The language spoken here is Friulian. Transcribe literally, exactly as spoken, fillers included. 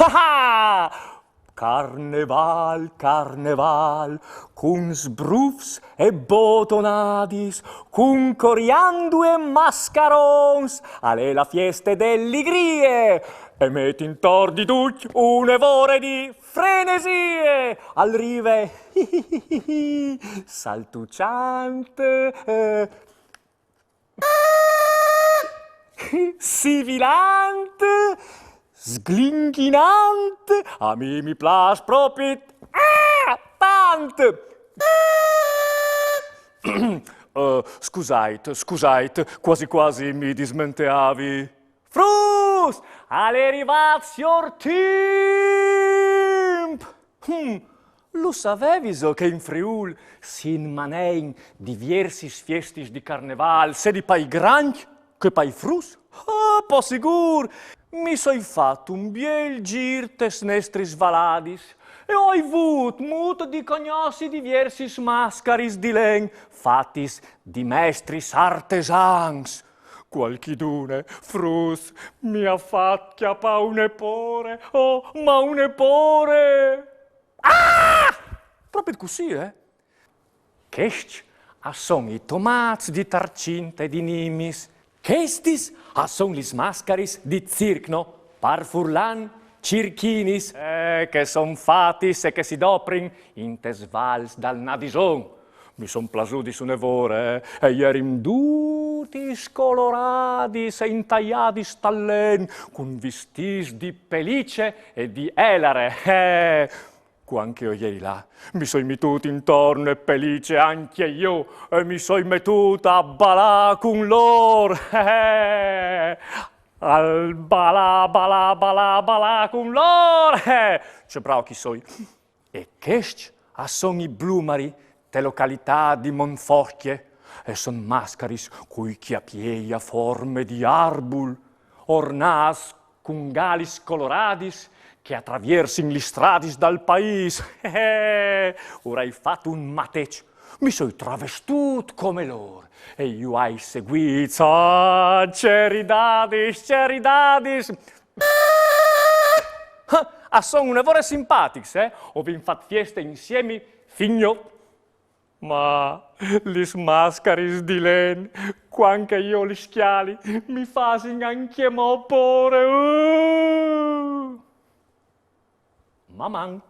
Ah! Carneval, carneval, cun sbrufs e botonadis, cun coriandu e mascarons, al è la fieste de ligrie, e met intor di ducj une vore di frenesie. Al rive saltuciant, eh, sivilant, sglinginant, a mi mi plas propit, ah, tant. Eh, scusait, scusait, quasi quasi mi dismenteavi. Fruts, al è rivât siôr Timp! Hm, lu saveviso che in Friûl si inmanein diviersis fiestis di carnevâl, sedi pai grancj che pai fruts? Ah, po sigûr! Mi soi fat un biel gîr tes nestris valadis e o ai vût mût di cognossi diviersis mascaris di len fatis di mestris artesans. Cualchidune, fruts, mi à fat cjapâ une pôre, oh, ma une pôre! Ah! Propit cussì, eh? Chescj a son i tomâts di Tarcint e di Nimis. Chestis a son lis mascaris di circ, no, par furlan, circhinis, eh, che son fatis e che si doprin intes vals dal Nadison. Mi son plasudis une vore, eh, e a jerin dutis coloradis e intaiadis tal len, cun vistîts di pelice e di elare, eh. Cuant che o jeri là, mi soi metût intor une pelice ancje jo e mi soi metût a balâ cun lôr, eh, eh. Al balâ, balâ, balâ, balâ cun lôr, eh. Ce brâf che o soi. E chescj a son i Blumari, te localitât di Monfocje, e son mascaris cui cjapiei a forme di arbul, ornâts cun galis coloradis che a traviersin lis stradis dal paîs. Eh, eh, o varai fat un mateç, mi soi travestût come lôr e ju ai seguîts. Ah, ce ridadis, ce ridadis! Ah, a son une vore simpatics, eh? O vin fat fieste insiemi fin gnot. Ma lis mascaris di len, cuant che jo lis cjali, mi fasin ancjemò pôre. Uh! Maman!